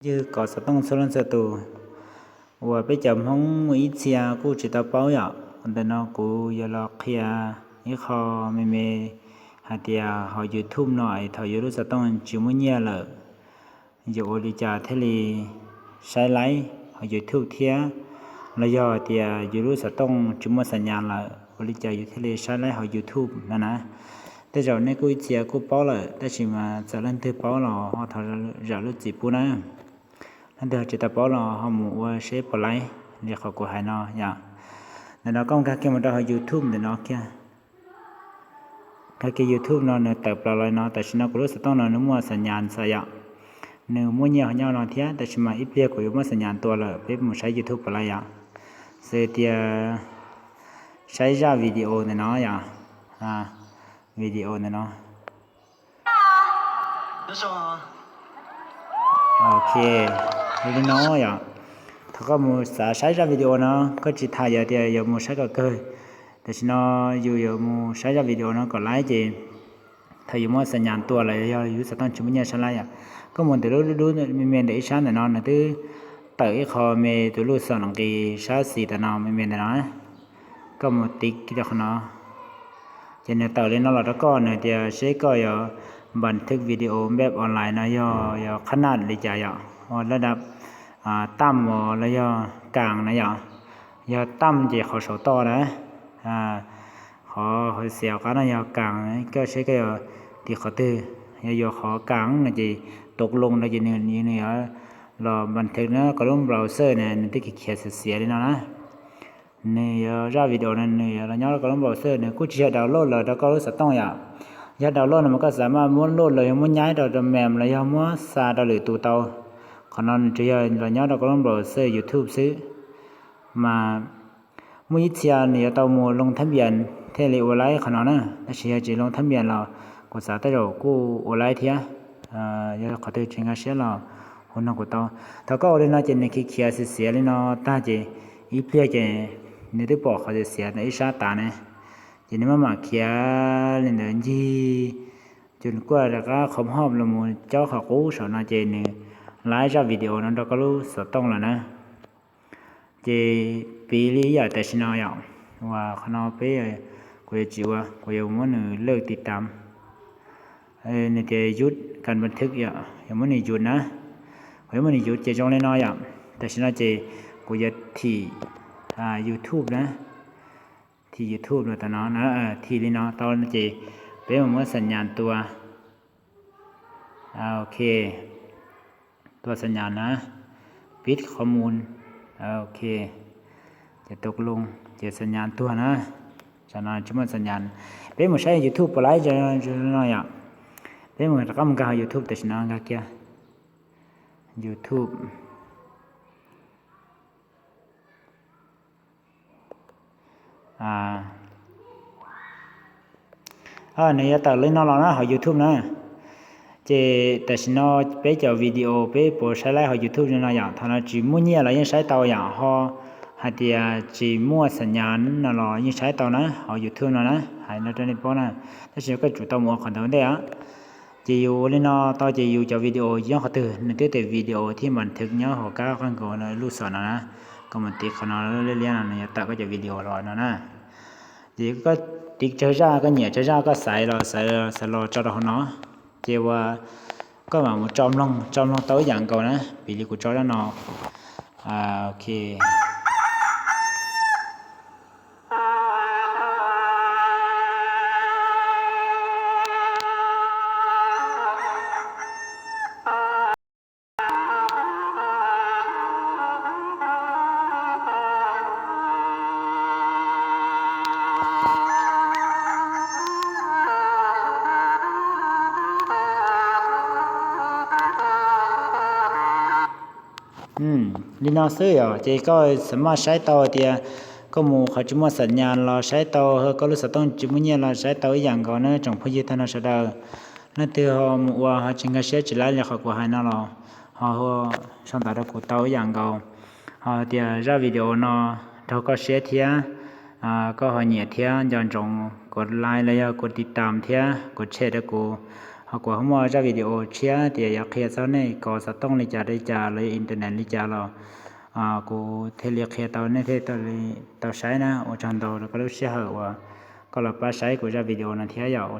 Ywg kom xov tooj txhua leej txhua tus, uas peb cov Hmoob muaj ib txhia kuj tsis tau paub yom. Ntawm no kuv yuav los qhia ib qho me me hais tias hauv YouTube no es thaum yus lub xov tooj tsis muaj nyiaj lawm, yus ua li cas thiaj li saib laib hauv YouTube thiab, los yog tias yus lub xov tooj tsis muaj xam nyas lawm ua li cas yus thiaj li saib laib hauv YouTube no na. Tej zaum nej kuj ib txhia kuj paub lawm tab sis mas txawm leej twg paub los ho thov zam lub txim pub na. Leej twg ho tsis tau paub los ho mus ua seb puas laib li qhov kuv hais no yom. Ntawm no koj nkag kiag mus rau hauv YouTube ntawm no kiag. Nkag kiag YouTube no nws tawm plaws los no, tam sim no kuv lub xov tooj no nws muaj xam nyas xwb yom. Nws muaj nyiaj ho nyob no thiab, tab sis mas ib pliag kuv yuav muab xam nyas tua lawm peb mus saib YouTube puas laib yom. Xws tias saib zaj video ntawm no yom. Video ntawm no. Ok, li no yom. Thaum koj mus xav saib zaj video no, koj tsis tham yog tias yuav mus saib kom kawg. Tam sim no yus yuav mus saib zaj video no kom laib ces thaum yus muab xam nyas tua lawm yog yus xov tooj tsis muaj nyiaj saib laib yom. Koj mus ntawm lub dub me me ntawm ib sab ntawm no nws twb tawm ib qho me tus lub xov nqis sab xis tam no me me ntawm no. Koj mus tiv rau qhov no, ces nws tawm li no los rau koj, nws tias seb koj yuav npas thwv video npej online no yog yuav qhab naj li cas yom, ua lab dab tam os los yog kas na yom. Yog tam ces qhov saum toj na, qhov hauv xiav qab no yog kas, koj seb koj yuav tiv qhov twg. Yog yuav qhov kas no ces tus loo no ces nws yuav los npas thwv na, koj lub browser na nws twb khiav khiav xiav xiav li no na. Nws yuav zaj video no nws yuav los nyob rau koj lub browser, nws kuj tsis yog download los rau koj lub xov tooj yom. Yog download no mas koj xav mas muab load los yog muab nyab rau rau mem los yog muab xa rau lwm tus tau. Qhov no nws tsuas yog los nyob rau koj lub browser YouTube xwb. Mas muaj ib txhia nws yuav tau mus loo thab npias thiaj li ua laib qhov no na, tab sis yog tsis loo thab npias los kuv xav tej zaum kuj ua laib thiab. Yog qhov twg tsis nkag siab los hu nug kuv tau. Thaum koj ua li no ces nws khiav khiav xiav xiav li no tag ces ib pliag ces nws twb pom qhov xiav xiav ntawm ib sab tas ne, ces nws maj mam khiav li ntawd ncig, ces nws kuj rov qab qhov hoj los mus cob qhov qub saum no ces nws laib zaj video no rau koj lub xov tooj lawm na. Ces piv li ib yam tam sim no yom, uas qhov no peb, kuv yuav tsis ua, kuv yuav muab nws lwj tiv tam. Nws tias yus kan npas thwv yom, yuav muab nws yus na. Kuv yuav muab nws yus ces zoo li no yom. Tam sim no ces kuv yuav thim YouTube na. Thim YouTube los tam no, thim li no tau ces peb mus muab xam nyas tua. Ok, tua xam nyas na, pib qhov mus. Ok, ces tus loo ces xam nyas tuag na. Tam no tsis muaj xam nyas, peb mus saib YouTube puas laib no yom. Peb mus rov qab mus nkag hauv YouTube tam sim no, nkag kiag YouTube. Nws yuav tawm li no los na hauv YouTube na. Ces tam sim no peb cov video peb puas saib laib hauv YouTube li no yom, thaum no tsis muaj nyiaj los yeej saib tau yom, ho hais tias tsis muaj xam nyas no los yeej saib tau na hauv YouTube no na, hais no rau nej paub na. Tab sis koj tsum tau mus ua qhov ntawd ua ntej. Ces yus ua li no tau ces yus cov video nyob qhov twg nws twb tias video thiab npas thwv nyob hauv kab qaj nkaus lub xov no na. Koj mus tiv qhov no liab liab no nws yuav tawm koj cov video los no na. Ces koj tiv tsawg zaj, koj nyiam tsawg zaj koj xaiv los xaiv los tso rau hauv no. Ces uas koj mam mus tso mloog, tso mloog tau ib yam nkaus na, piv li kuv tso zaj no. Ok. Li no xwb yom, ces koj xam maj saib tau tias koj mus qhov tsis muaj xam nyas los saib tau, koj lub xov tooj tsis muaj nyiaj los saib tau ib yam nkaus na tsoom phooj ywg tag nrho sawv daws. Leej twg ho mus ua ho tsis nkag siab tsis laib li qhov kuv hais no los ho sau ntawv rau kuv tau ib yam nkaus. Ho tias zaj video no raug koj siab thiab koj ho nyiam thiab nco ntsoov kuv like los yog kuv tiv tam thiab kuv share rau kuv Ho kuv ho muaj zaj video tshiab tias yuav qhia txog nej kov xov tooj li cas li cas los yog internet li cas los kuv thiaj li qhia tau nej thiaj tau saib na. Ua tsaug ntau rau koj lub sij hawm uas koj los pab saib kuv zaj video no thiab yom.